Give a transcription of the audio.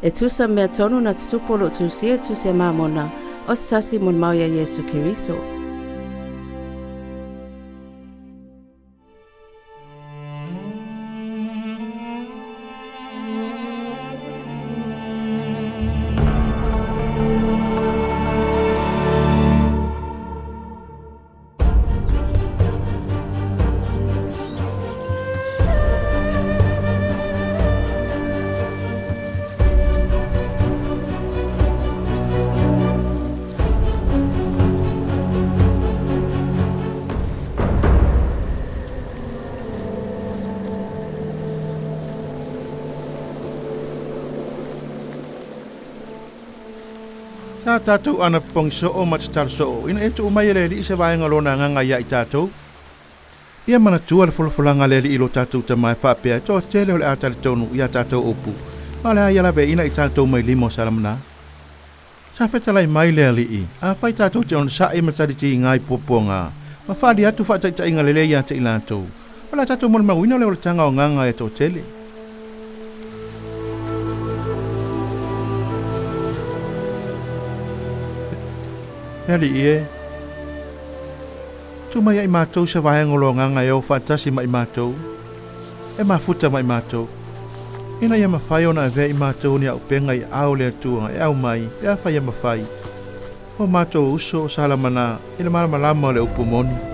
E tusa ma mea tonu na tutupu o lo o tusia i le Tusi a Mamona, o se tasi molimau iā Iesu Keriso. Sa tatou anapopogi soo ma tatalo soo ina ia tuu mai e le Alii se vaega o Lona Agaga ia i tatou. Ia manatua le folafolaga a le Alii lo tatou Tama e faapea e toatele o le a talitonu i a tatou upu, ma o le a ia laveaiina i tatou mai lima o Salamana. Sa fetalai mai le Alii, afai tatou te onosai ma talitiga i puapuaga, ma faaali atu faataitaiga lelei ia te i latou, o le a tatou molimauina le olataga o agaga e toatele. E Alii e, tuu mai ia i matou se vaega o lo agaga e o faatasi ma i matou, e mafuta ma i matou, ina ia mafai ona avea i matou ni auupega i aao o le Atua e aumai pe afai e mafai, o matou uso o Salamana i le malamalama o le upu moni.